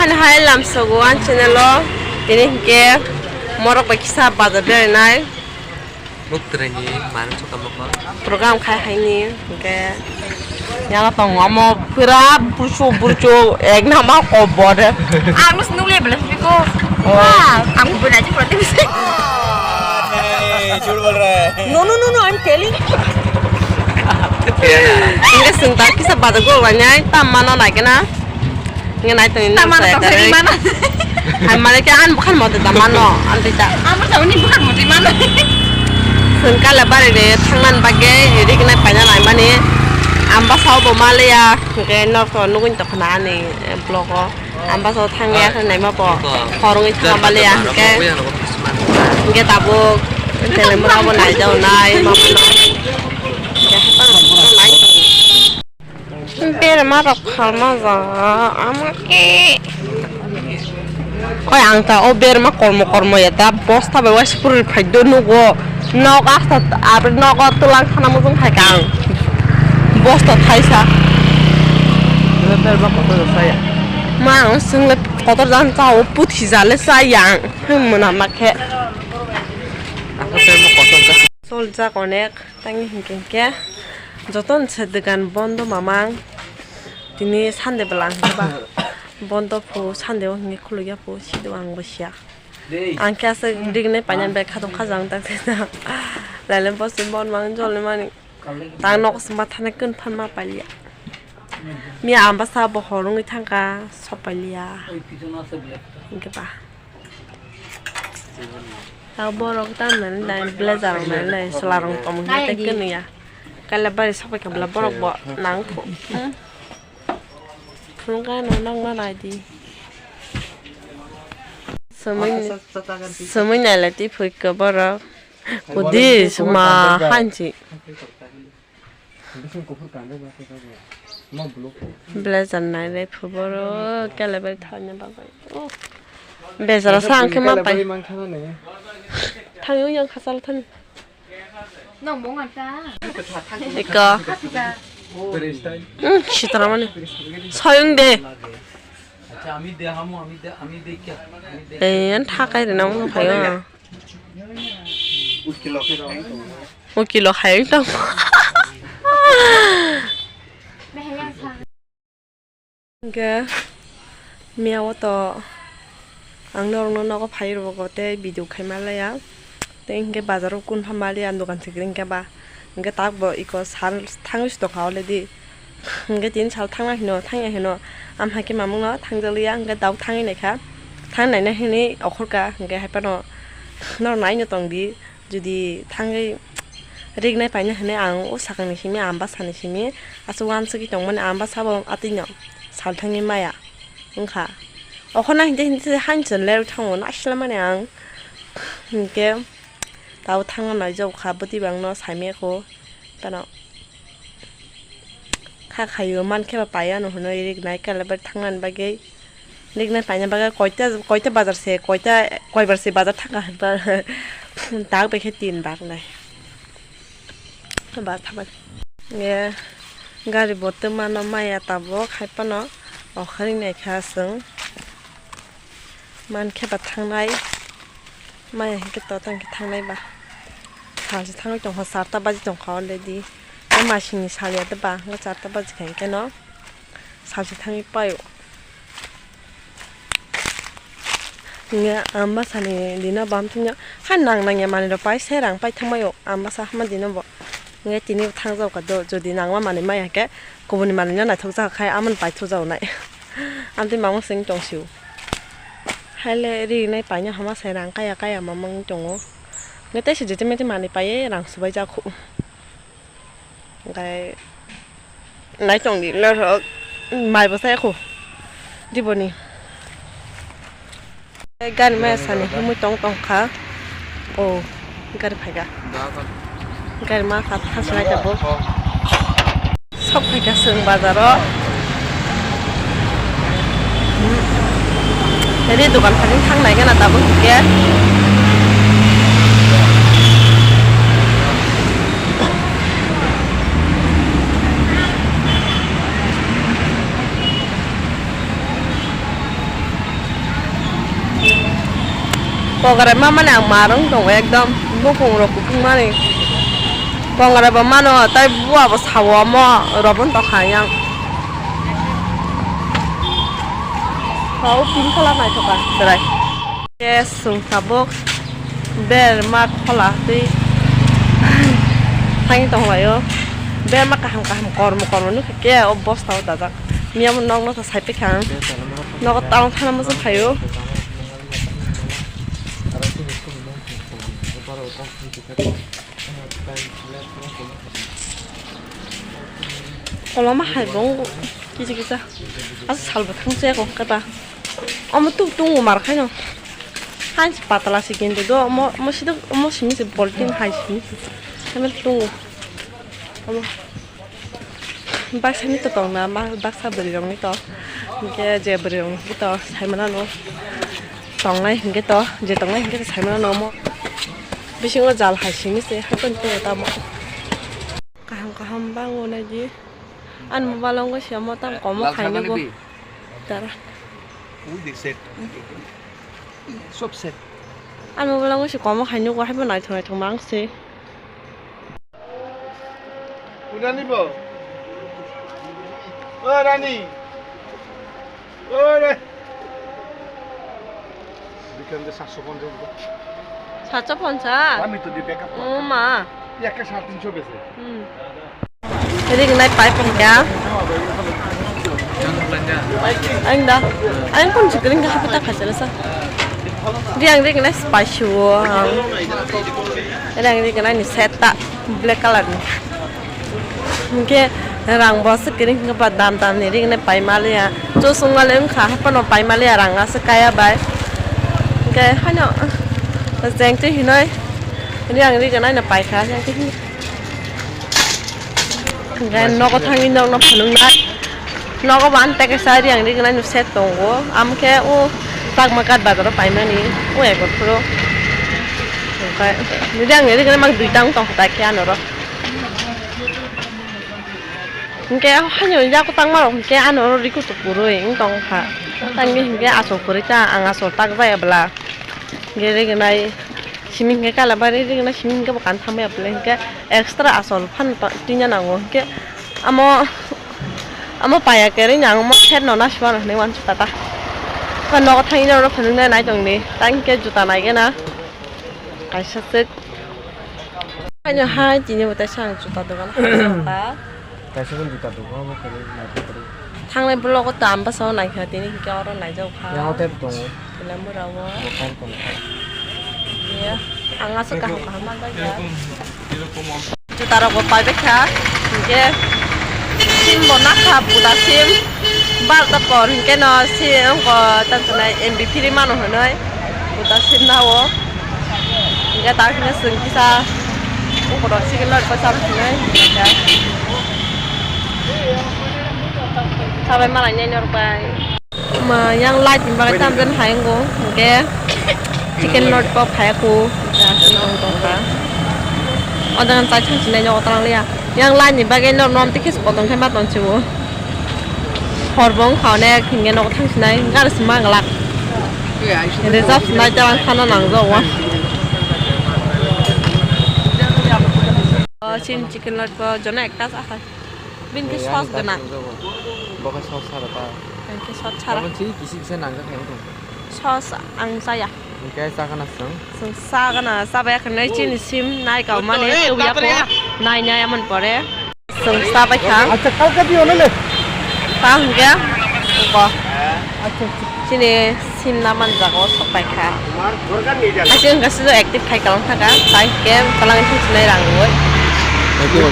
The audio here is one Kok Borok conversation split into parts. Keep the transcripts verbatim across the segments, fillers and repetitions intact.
Ani hai lamsogo ang channel o tini hinkhe morok bai kisa bazar berainai. Muktrani manu chukha mukha. Program khai haini hinkhe. Yang tong amo pura bursu bursu ek nama kobor. Ang nus nule bela piko. Oh. Wah, ang buna ji proti bisa. Hey, jhut bol raha hai. No, no, no, no, I'm telling. Hinkhe sung ta kisa bazar go wanyai tam mano nai kena. Nge nai tongni nang Tamar sai tong sai tare. Mano. Hai mane ke an bukhan mote da mano, an tei ta. Amar sa uni bukhan mote mano. Sengkala bari de thangnan bagge, rik nai paina nai mani. Amba sao bo maliya, ke nor to nugun to khna ani, eh, blog o. Amba sao thangya khna nai ma bo. Khorong i thang maliya, ke. Ke tabuk, tele mura bo nai dau nai, ma bo nai. Ke hapa nai. Berma rok phalma jaga, ama khe. Oi, ang ta o berma kormo kormo ya ta bosta bai waisa puri phai do nugo. Nok asta abri nogo tulang khana mujung phai ka ang. Bosta thaisa. Berma kotor saya. Ma ang swngle kotor jan cha o puthi jale cha yang. Mona ma khe. Sol jak onek. Tangwi hinkhe hinkhe jotono se dogan bondo mamang. Tini Sunday bwla hinkhe ba bondo phu, Sunday o hinkhe khulukya phu, sido ang bo siya. Ang khe aswk dignai paina bai khatung khajang tak se ta. Lailai bosi bon mang jolni mani. Tang nok se mathana kun phan ma pailiya. Miya ambasa bo hor wngwi thangkha, sok pailiya. Hinkhe ba. Tao borok tamo nani dai blazer rok nani dai chwla rok tongmani tei kwnwi ya. Kaila bari sapai kha bwla borok bo nang kho. Hmm. Phunukha no nang ma nai di. Swmwi, swmwi nai lai twi phoi kha borok. Kudi suma hanchi. Blazer nai le phuboro kelebai thangna bagwi. Oh. Bezara sa ang khe ma pai. Thang yang khasal than. Nong mong anta. Ika. Hmm, sitara mani. Soyung de. Eh, an thakai rina mung phayo. Ukilo hai tong. Hingke miya o to ang norok no nogo phai rwgo tei video khai ma laya. Tei hingke bazar o kun pha maliya ang dogan sikiri hingke ba. Hingke tak bo iko sal thangwi si tongkha already. Hingke tini sal thangna hino thangya hino. Am hai khe mamung no thangjaliya hingke tabuk thangwi naikha. Thang naina hinwi okhorka hingke hai phano norok naino tongdi. Jodi thangwi rignai paina hinwi ang o sakangni simi, ang bwsani simi aswk uansugwi tongmani, ang bwsabo atwino salthangwi maya wngkha. Okhorno hinte hinte se haino chwng lerwi thango, naisla mani ang. Hinkhe tabuk thangna naijago kha, bwtwi bangno saimaya kho phano. Kha khaio, mankhe ba pai ano hwnwi rignai kailaibari thangnani bagwi. Rignai paina bagwi koita, koita bazar se, koita, koibar se bazar thangkha hwnba. Tak bai khe tin bak nai. Ba thabai. Ye gari bo twmano maya tabuk hai phano okhorwi naikha chwng. Mankhe ba thangnai. Maya hinkhe to tang khe thangnai ba. Salsa thangwi tongkha, charta baji tongkha already. Tei masingni sal ya de ba, hwnba charta baji kha hinkhe no salsa thangwi paio. Hinkhe ang bwsani dino bam thungya, ha nang nangya manwi rok pai se rang pai thangmaio, ang bwsa hama dino bo. Hinkhe tini bo thangjago do, jodi nangma manwi maya hinkhe kubuni manwino naithok jago khai, amoni paithok jago nai. Amtwi mamung seng tongsio. Haile rinai paina hama sai rang kaya kaya mamang tongo. Nge teisa jete mete manwi paiye rang subai jakhu. Ngai nai tongdi norok mai bo sai khu. Diboni. Gari maya sani humui tong tong kha. O gari phaiga. Gari ma kha thasinai tabuk. Sok phaikha chwng bazaro. Ri dogan phani thangnai gana tabuk hwnkhe. Kongrai ma mani ang marwng tongo ekdom, bukung rok kupung mani. Kongrai bo mano, tai bua bo sao omo, robon tokha yang. Sao pink colour naithoka, chwrai. Yes, sung tabuk. Berma khola twi. Thangwi tonglaio. Berma kaham kaham kormo kormo nukha khe o bosta o dajak. Miyamo nokno ta sai pikha ang. Nogo tang thana muchung phaio. Koloma hai bo kisa kisa. Asa salbo thang se ko kata. Omo tuk tung mar khai no. Hai patala si gende do omo, omo si do, omo simi se bolting hai simi. Kame tung. Omo. Baksa ni to tong na, ma-, baksa bwrwi rok ni to. Hingke je bwrwi rok ni to sai mana no. Tongnai hingke to, je tongnai hingke to sai mana no omo. Bisingo jal hai simi se, hakon to tamo. Kaham kaham bango nai di. Ani mobile o wngkha se omo tamo komo Lal khainwi Sabani bo. Bi? Tara. Who they said? Sob said. Ani mobile o wngkha se komo khainwi bo haibo naithok naithok mang se. Unani bo. O Rani. O re. Bikram de satso ponchas. Satso ponchas? Ami to di backup. O ma. Yakke sare tinso bese. Hmm. Ringnai pai pungkha. Ang da. Ang pun chikring ka hapta khacha sa. Riang ringnai spicy wo ang. Riang ringnai ni set ta black color ni. Hingke rang bo aswk kwrwi hingke ba dam dam ni ringnai pai maliya. Chosong mali wngkha, haphano pai maliya, rang aswk kaya bai. Hingke haino jeng twi hinoi riang ringnai no paikha, jeng twi hinoi. Hingke nogo thangwi nokno phunuknai. Nogo bo ani teke sa riang ringnai no set tongo. Amkhe o Chakma Ghat bazar o paimani o ekor phuru. Hingke riang ringnai mang duita wng tongkha ta khe anoro. Hingke haino yago tangma rok hingke ano oro rikhu tu kwrwi wng tong kha. Tangwi hingke aswk kwrwi ta ang aswk tak jaya bwla. Hingke rignai simi hingke kala bari rignai simi hingke bo kan thamya bwla hingke extra aswk phano ta-, tina nango hingke amo, amo paya kwrwi ni ang omo set no nasima hinwi uansukha ta. Nogo thangwi norok phunuknai nai tongdi ta hingke juta naigena kaisa swk. Haino hai tini bo teisa ang juta dogan hapjak ta. Kaisa bo juta dogan omo kwrwi naithotok kwrwi. Thangnai vlog o tam bwsa o naikha tini hwnkhe oro naijak kha. Yang hotel tongo. Tila mura o. Bo kong tong kha. Ye, ang aswk kaham kaham manjak ya. Juta rok bo paibai kha. Hwnkhe sim bo nakha buda sim. Bal ta por hwnkhe no si wngkha ta chwnai M B free mano hwnwi. Buda sim nao. Hingke tak hingke chwng kisa ukorok chicken lollipop chama sinai hingke. Sabai malai nai norok bai. Ma yang light ni bagwi tamjani hai wngkha hingke chicken lollipop hai kho. Odagan chai thang sinai nogo tang liya. Yang light ni bagwi norok nom tikhe se potong khe ma tong chibo. Hor bo wngkha onek hingke nogo thang sinai gari se ma glak. Reserve sinai ta thana nang jago. O chini chicken lollipop jono ekta sa khai. Bini khe sauce gwnang. Bo khe sauce sara ta. Ang khe sauce sara. Abo si kisi kisa nang jak khe wngkha. Sauce ang chaya. Hingke chakana chwng. Chwng chakana chabaya khe nai chini sim nai kaumani tubuyakho nai nai amoni pore. Chwng chabaikha. Acha, kalka diyo na le. Ta hwnkhe bo. Acha, acha. Chini sim na man jaga o sok paikha. Acha hwnkhe sijak active khai kalang thaka. Tai hwnkhe kalang thang sinai rang rwui. Thank you.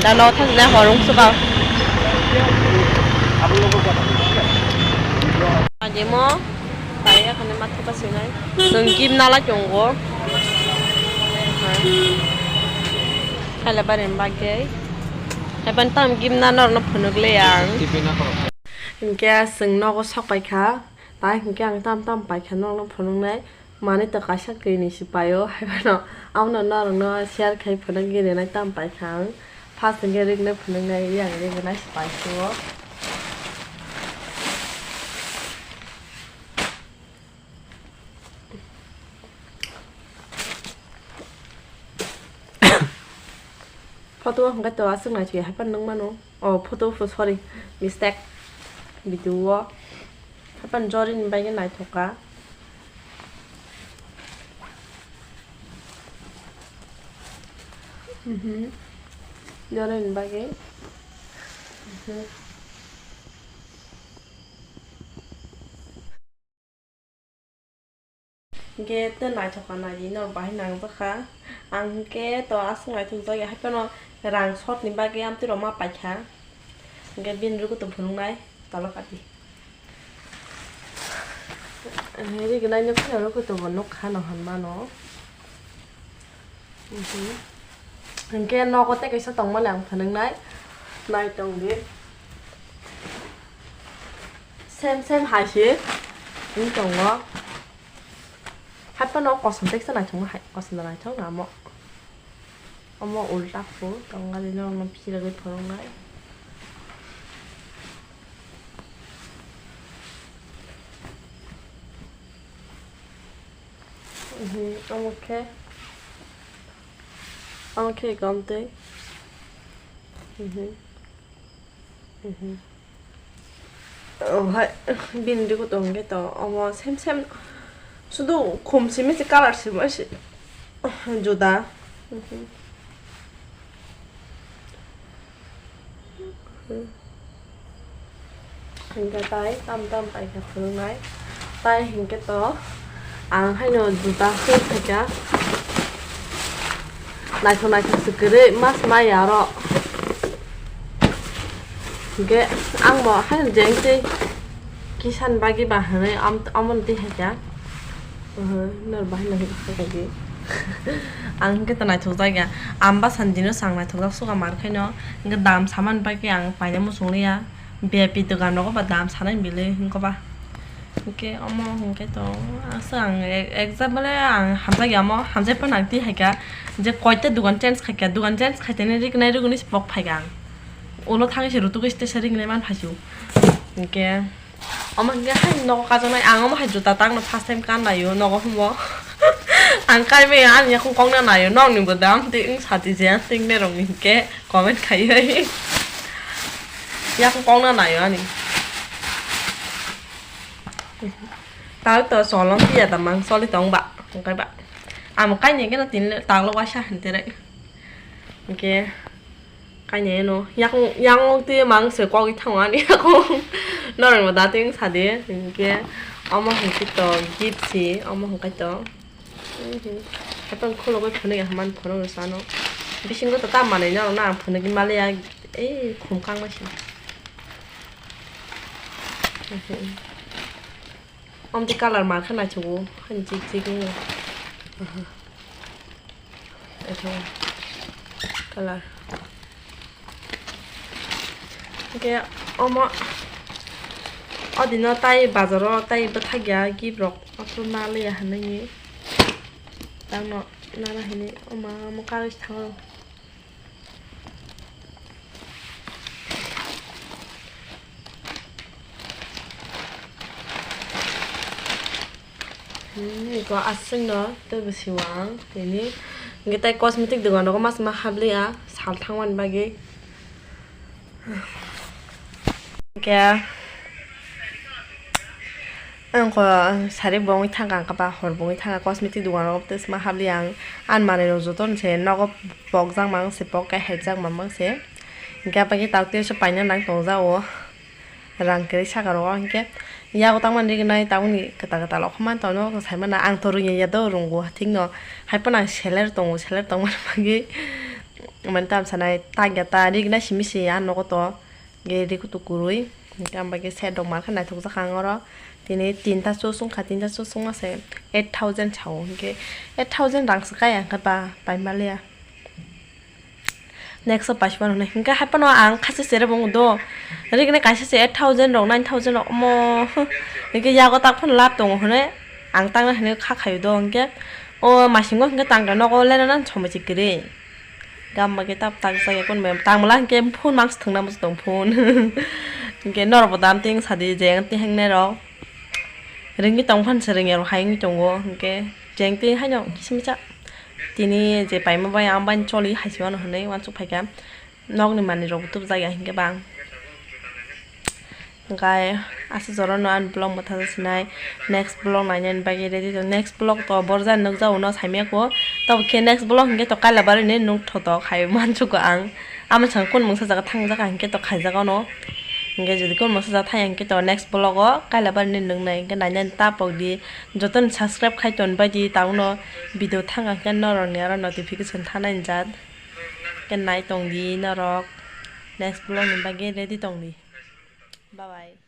Da no thang sinai horung suka. Ajemo. Taiya khani matha pasinai. Chwng gimna lai tongo. Haila bari bagwi. Haiban tam gimna norokno phunukle ang. Hinkhe chwng nogo sok paikha. Tai hinkhe ang tam tam paikha norokno phunuknai. Manwi to kaisa kwi ni se paio. Haibano abono norokno share khai phunukgwi rinai tam paikha ang. First hinkhe riknai phunuknai yang riknai se paisio. Photo o hwnkhe to aswk naithok ya, haiphano nung mano. Oh, photo pho, sorry, mistake. Video o haiphano jorini bagwi naithok kha. Mhm. Jorini bagwi. Mhm. Hingke tei naithok kha naidi no bahai nangjak kha. Ang hingke to aswk naithok jak ya, haiphano rang short ni bagwi amtwi rok ma paikha. Hingke bini rukutu phunuknai tolok adi. Rignai no phano rukutu bo nukha no hinmano. Mhm. Hingke nogo tei kaisa tongmani ang phunuknai. Nai tongdi. Same same hai se wng tongo. Haiphano kosom teksa naithok hai, kosom da naithok na omo. Omo ulta phu tongo, norokno phirogwi phunuknai. Mhm, omo khe, omo khe gom twi. Mhm. Mhm. Oh, hai, bini rwgwi tong khe to, omo same same. Sudu khum simi se colour simi se juda. Mhm. Hingke tai tam tam paikha phunuknai. Tai hingke to ang haino juta se phaikha. Naithok naithok se kwrwi mas maya oro. Hingke ang bo haino jeng tei kisan bagwi ba hinwi am-, amoni twi haikha. Oho, nor bahai no hino kha kha di. Ang hingke to naithok jak ya. Ang bwsani dino chwng naithok jak suka mar khaino. Hingke dam samani bagwi ang paina muchung liya. V I P dogan rogo ba dam sanai bile hingke ba. Hingke omo hingke to aswk ang e-, example ang hamjak ya omo, hamjak phano ang twi hai kha je koita dogan change khai kha, dogan change khai tani rignai rwgwni se pok phai kha ang. Ulo thangwi se rutugwi se tesa rignai man phai su. Hingke. Omo hingke hai nogo kajaknai, ang omo hai juta tangno first time kan naio nogo humo. Ang kai maya ani yakung kok na naio, nokni bo dam tei wng sati je tei nerokni hingke comment khaiwi yakung kok na naio ani. Tao to cholong piya da mang choli tong ba, hingke ba. Amo kainwi khe no tini taklo waisa hintere. Hingke. Kainwi no, yakung, yakung twi mang se kogwi thango ani yakung. Norok no da twi wng sadi, hingke omo hingke to gift si, omo hingke to. Mhm. Haphang khulugwi phunuk ya, man phunuk rw sano. Bisingo to ta manwi norok no ang phunugwi maliya, ei khum kangma si. Mhm. Omtwi colour mar khe naithogo, hani chik chik wngya. Aha. Naithogo colour. Hingke omo, o dino tai bazaro tai bwthakya gift rok, aphuru ma liya hinwi. Tangno nana hinwi oma omo kagoj thango. Hmm, iko aswk no tei bo siwang tini. Hingke tai cosmetic dogan rogo mas ma habliya sal thangmani bagwi. Hingke. Ang ko sari bo wngwi thangkha, ang khe ba hor bo wngwi thangkha, cosmetic dogan rogo tei sima habli ang, ani manwi rok joto ni se nogo pokjak mang se, pok kai haijak mang se, hingke apaikhe tabuk teisa paina nang tongjak o, rang kwrwi saka rogo, hingke yago tangmani rignai tabukni kwtal kwtal rok man tongo, sai mano ang to rwngya do rwngo, hathingno hai phano ang seler tongo, seler tongmani bagwi mane tamo sanai takya ta rignai simi se a nogo to. Ge ri kutu kwrwi, hingke ang bai khe set rok mar khe naithok jak ang oro. Tini tinta chosong kha, tinta chosong ma se eight thousand sao, hingke eight thousand rang se kaya hingke ba pai maliya. Next o paisa mano hinwi hingke hai phano ang kha se chere bo wng do, ri kene kaisa se eight thousand rok, nine thousand rok omo, hingke yago tak phano lab tongo hinwi ang tangna hinwi kha khaio do, hingke o masingo hingke tang khe nogo lena nang somoi se kwrwi. Gamma khe tab tak jak ya, kun bai tang mala hingke phone mangsa thwngna muchung tong phone. Hingke norok bo dam ting sadi jeng ting hangnai rok. Ringwi tong phan se ringya rok hai wngwi tongo, hingke jeng ting haino kisimisa Tini je paima bai ang bai choli hai se mano hinwi uansuk phaikha. Nokni manwi rok tubjak ya hinkhe bang. Hingkai aswk jora no ani vlog mwthajak sinai, next vlog nainani bagwi ready to, next vlog to borjani nukjago no saimaya ko, tabo khe next vlog hinkhe to Kailabari ni nuk thotok hai uansukgo ang. Amo chwng kun mungsa jaga thangjak hinkhe to khaijak ano. Hinkhe jodi kun mungsa jaga thang hinkhe to next vlog o Kailabari ni nuknai hinkhe nainani ta pokdi, jotoni subscribe khai ton baidi, tabukno video thang hinkhe norokni aro notification thanai jat. Khe nai tongdi norok, next vlog ni bagwi ready tongdi. Bye bye.